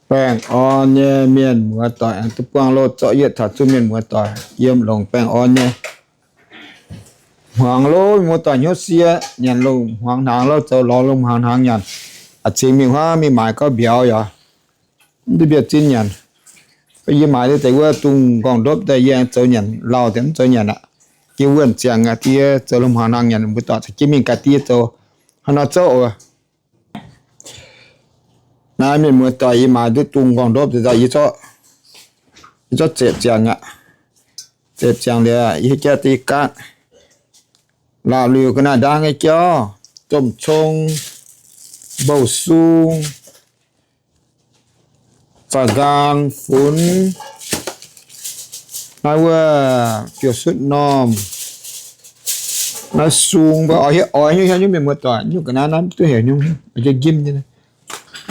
Baengh orn nyei mienh muoz doic, aengx duqv buangh loh zorqv yietc taux zuqc mienh muoz doic yiem longc baengh orn nyei. Hmuangx loh mienh muoz doic, hnyouv sie nyanc longc hmuangx hnaangx loh, zoux lorz longc hmuangx hnaangx nyanc. A'cingx mingh huaav mingh maaiz gauh mbiauz yaac mv duqv mbiauz zinh nyanc. Yie maaiz deix wuov dungz nqorngv-ndopv daaih yie aengx zoux nyanc, lauh deix mv zoux nyanc aqv. Yie wuonh ziangx aqv, diex zoux longc hmuangx hnaangx nyanc, mbuo dorh caux jienv mingh gaax diex zoux haaix nor zouv oc. Naaiv mienh muoz doic, yie maaiz duqv dungz nqorngv-ndopv daaih, yie zorqv zepc ziangx aqv. Zepc ziangx liuz, yie hietv jaav deix gaatv. Laauh liuz ga'naaiv ndaang nyei jauv, domh cong, mbouh sung, za'ngaang, funx, naaiv wuov biouv-sutv normh, naaiv sung mbuo oix hietv oix nyungc, hietv nyungc mienh muoz doic, nyungc ga'naaiv naaiv duqv heuc nyungc, jiex njimv nyei.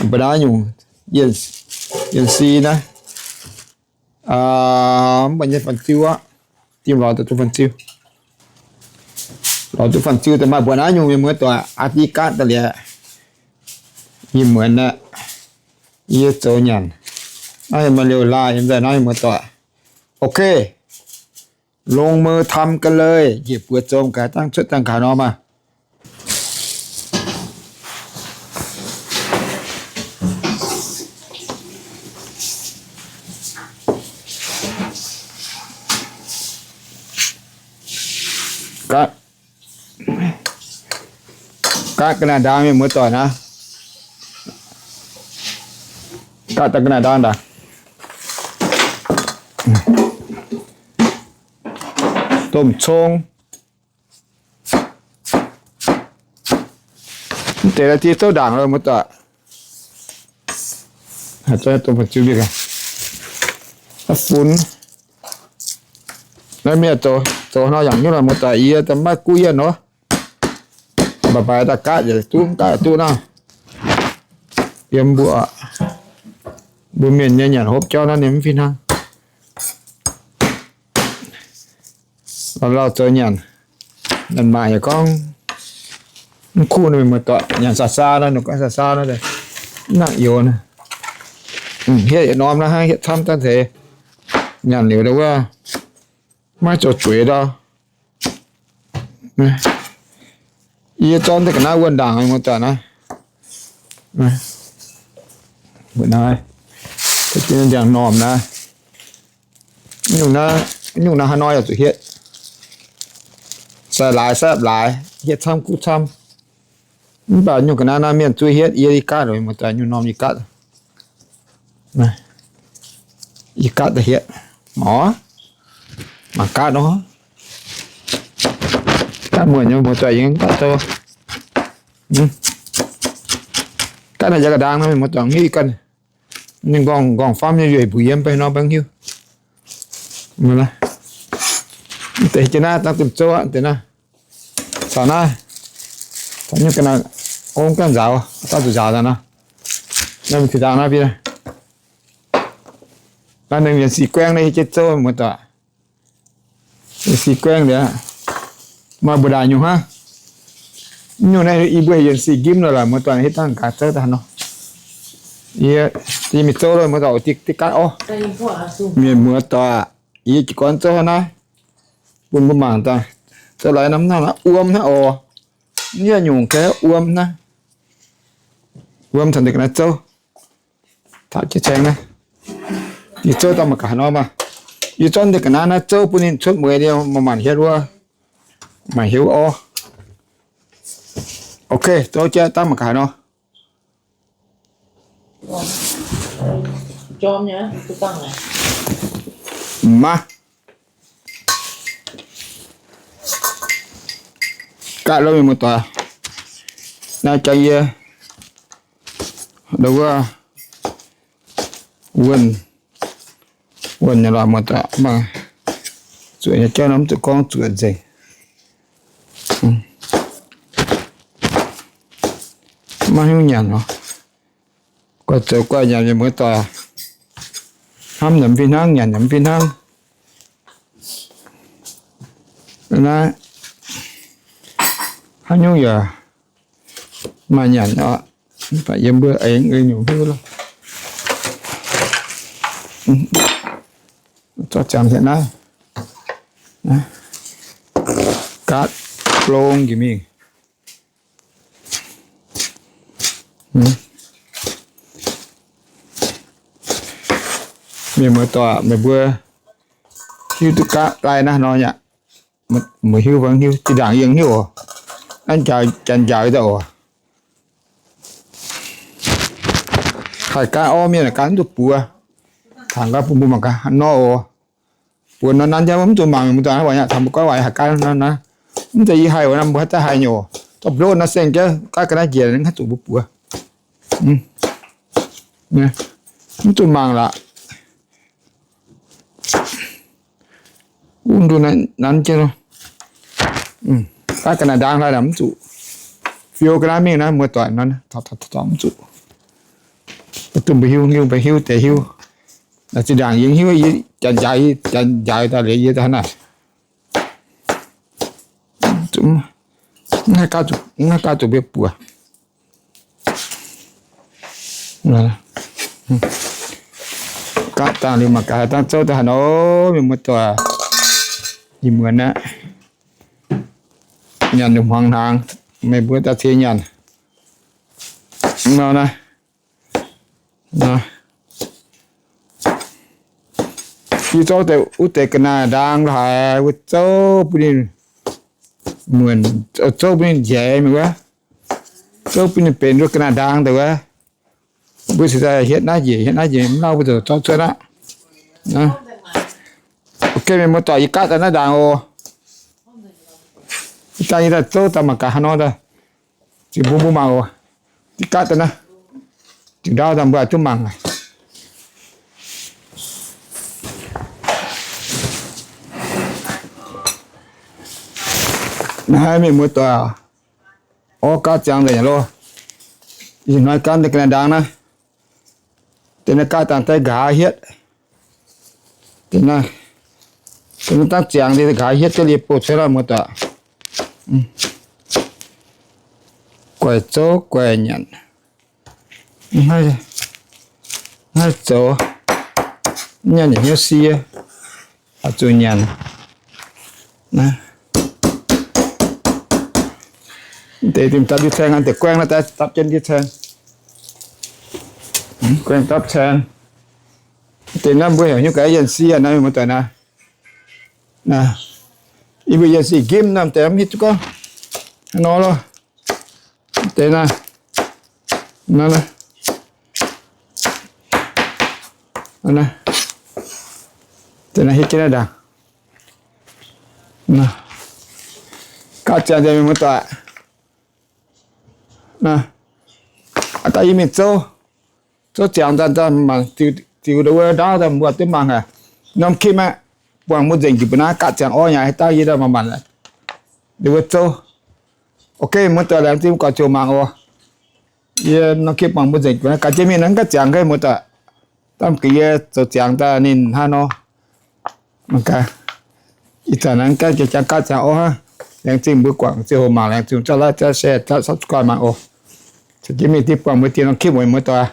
Mbuo naaiv nyungc yienh si naaiv, mv baac nyei fun-ziu aqv. Dimh lorz duqv fun-ziu, lorz duqv fun-ziu daaih maaih mbuo naaiv nyungc mienh muoz doic, aa diqv gaatv daaih liuz, ih muonz aqv, yie zoux nyanc. Naaiv maaih liouh laaih yiem nzaaih naaiv mienh muoz doic. Ok, longc mou tam ga'leiz njiec buoz zom gaax, dangh cuotv dangh gaax nor maah. Gaatv, gaatv ga'naaiv ndaang mienh muoz doic naaiv. Gaatv daaih ga'naaiv ndaang ndaangc. Domh cong. Mv deix la'dieh zouv ndaangc loh muoz doic. Haaix zanc domh fun-ziu mingh gaax. Funx. Naaiv mienh zoux, zoux nor yangh nyungc loh muoz doic, yie daaih maiv guv yienh nor. Mbaaix mbaaix daaih gaatv yietc duqv, gaatv yietc duqv naaiv. Yiem mbuo, mbuo mienh nyei nyanc hopv jauv naaiv ninh mv fih hnangv. Lauh lauh zoux nyanc, nyanc maac yaac gorngv mv kuv, ninh mbuo doic nyanc saa saa nor, ninh gorngv saa saa nor, mv nangc youx. Hietv yietc norm naaiv hnangv, hietv camv daaih teix nyanc liuz wuov, maiv zoux zueiz ndau. Yie zorqv deix ga'naaiv wuonh ndaangc mienh muoz doic naaiv. Mbuo naaiv, ndiangx-normh naaiv. Nyungc naaiv haaix nor yaac zuqc hietv. Sai laaix saapv laaix, hietv camv kuv camv. Mv baac nyungc ga'naaiv naaiv mienh zuqc hietv, yie i gaatv mienh muoz doic, nyungc norm i gaatv. I gaatv daaih hietv. Orv, mangc gaatv nor. Gaatv muonc nyei muoz doic, yie gaatv zoux. Gaatv naaic yaac ga'ndaang nor, muoz doic, hiuv ganh. Ninh nqorngv, nqorngv famv nyei yueic mbuox yie mv bei nor, mv hiuv. Mv deix jiex naaiv dangh zimh zouv aqv, deix naaiv. Caux naaiv, caux nyungc ga'naaiv ong ganh nzaaux, dauh zuqc nzaaux daaih nor. Naaiv mingh zinh ndaangc naaiv biei. Naaiv ninh yienh sic guaeng naaiv hieh jienv zouv muoz doic. Yienh sic guaeng liuz, maaih mbu'ndaaih nyungc hnangv. Nyungc naaiv yie mbuo yienh sic njimv nor laaix muoz doic hietv dangh gaax zouv daaih nor. Yie, yie mingh zouv loh muoz doic, diqv gaatv orv. Mienh muoz doic, yie jiez gorn zouv hnangv naaiv. Bun mbuo mangc daaih, zouv laaix norm hnangv naaiv, wuom hnangv oc. Yie nyungc ga'naaiv wuom hnangv. Wuom caux deix ga'naaiv zouv. Taux jiex caeng naaiv, yie zouv daaih mangc gaax nor maah. Yie zorqv deix ga'naaiv naaiv zouv bun ninh cuotv mueiz liuz, maaih maanc hietv wuov, maanc hietv wuov orv. Ok, zouv jiex dangh mangc gaax nor. Mv maaih. Gaatv loh mienh muoz doic, naaiv jangx yie, wuov, wuonh, wuonh nyei lorqc muoz doic, mv baac zuoqc nyei jauv nor mv zuqc gorngv zuoqc nzengc. Maiv hiuv nyanc nor. Guaih zoux guaih nyanc mienh muoz doic. Hnamv nyanc fih hnangv, nyanc nyanc fih hnangv. Naaiv haaix nyungc yaac maaih nyanc oc. Mv baac yiem mbuo aengx ei nyungc hiuv loh. Zorqv ziangx hietv naaiv. Gaatv blong njiec mingh. Mienh muoz-doic, meih mbuo hiuv duqv gaatv lai naaiv nor yaac mv hiuv, mv hiuv, zinh ndaangc yie hiuv oc. Naaiv janx njaaux daaih oc. Haih gaatv orv mienh gaatv mv duqv buoz. Tangx gaax bun mbuo mangc gaax nor oc. Buoz nor nanv jaax mv zuqc mangc, mbuo daaih naaiv waaic yaac taux mbuo goiv waaic haih gaatv nor naaiv. Mv zeiz yie haih wuov, mbuo haih daaih haih nyei oc. Zorqv mbuo loz nor seng jauv gaatv ga'naaiv njiec mv zuqc mbuo buoz. Mv zuqc mangc lorqc. Wuov nduqc nanv jienv loh. Gaatv ga'naaiv ndaang hlaaix mv zuqc. Fiou ga'naaiv mingh naaiv muoz-doic nor, mv zuqc. Duqv mbuo hiuv, hiuv mbuo hiuv deix hiuv. Zinh ndaangc yie hiuv, yie janx njaaux, yie janx njaaux daaih liuz yie daaih hnangv naaic. Mv haih gaatv zuqc mbuo buoz. Gaatv dangh liuz mangc gaax dangh zouv daaih haaix nor, mienh muoz-doic. Ih muonz aqv, nyanc nyungc hmuangx hnaangx, meih mbuo daaih ciex nyanc. Nor naaiv, yie zouv deix wuov deix ga'naaiv ndaang lorqc haic, wuov zouv bun ninh muonc, zouv bun ninh njaix mingh wuov, zouv bun ninh benx wuov ga'naaiv ndaang deix wuov. Mbuo cingx daaih hietv naaiv njiec, hietv naaiv njiec, mv lauh mbuo ziouc zorqv cuotv aqv. Ok, mienh muoz-doic, yie gaatv daaih naaiv ndaangc oc. Ih zanc yie daaih zouv daaih mangc gaax haaix nor daaih, ziouc bun mbuo mangc oc. Yie gaatv daaih naaiv, ziouc ndaauv daaih mbuo duqv mangc. Naaiv mienh muoz-doic, orv gaatv ziangx nzengc loh. Ih hnoi gaatv daaih ga'naaiv ndaang naaiv. Deix naaiv gaatv dangh daaih nqa'haav hietv. Deix naaiv, deix naaiv dangv ziangx deix nqa'haav hietv jienv liuz bouh cuotv lorh muoz-doic. Guaix zouv guaix nyanc. Naaiv zoux, nyanc nyanc hnyouv sie, oix zuqc nyanc. Deix dimh dapv ndie-caeng, deix guaeng naaiv daaih dapv jienv ndie-caeng. Guaeng dapv caeng. Deix naaiv mbuo heuc hnyouv gaax yienh sie naaiv, mienh muoz-doic naaiv. Yie mbuo yienh sie nqimv naaiv deix mv hiuv duqv gorngv haaix nor loh. Deix naaiv, naaiv, deix naaiv hietv jienv naaiv ndaangc. Gaatv ziangx deix mienh muoz-doic. Aa, daaih yie mingh zouv, zouv ziangx daaih, daaih maanc ziux ndau wuov ndaauv daaih mbuo duqv mangc haic. Norm คลิป aeqv, buangh mbuo nzengc jiex mbuo naaiv gaatv ziangx orv nyei, haaix dauh yie daaih maanc maanc ndau wuov zouv. Ok, muoz-doic, laengz zingh mbuo gorx-zoux mangc oc. Yie norm คลิป buangh mbuo nzengc jiex mbuo naaiv gaatv jienv mingh naaiv gaatv ziangx, muoz-doic. Dangh gaax yie zoux ziangx daaih ninh hnangv nor. Mangc gaax, ih zanc naaiv gaatv ziangx, gaatv ziangx orv hnangv. Laengz zingh mbuo guangc ziangh hoc mangc, laengz zingh zauv like, zauv share, zauv subscribe mangc oc. Caux jienv mingh div buangh mbuo diex norm คลิป oc muoz-doic.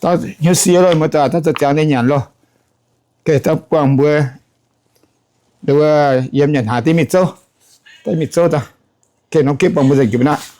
Dauh hnyouv sie loh muoz-doic, dauh zoux ziangx ninh nyanc loh. Geh dauh buangh mbuo, wuov, yiem nyanc hnaangx diev mingh zouv, daaih mingh zouv daaih. Geh norm คลิป buangh mbuo nzengc jiex mbuo naaiv.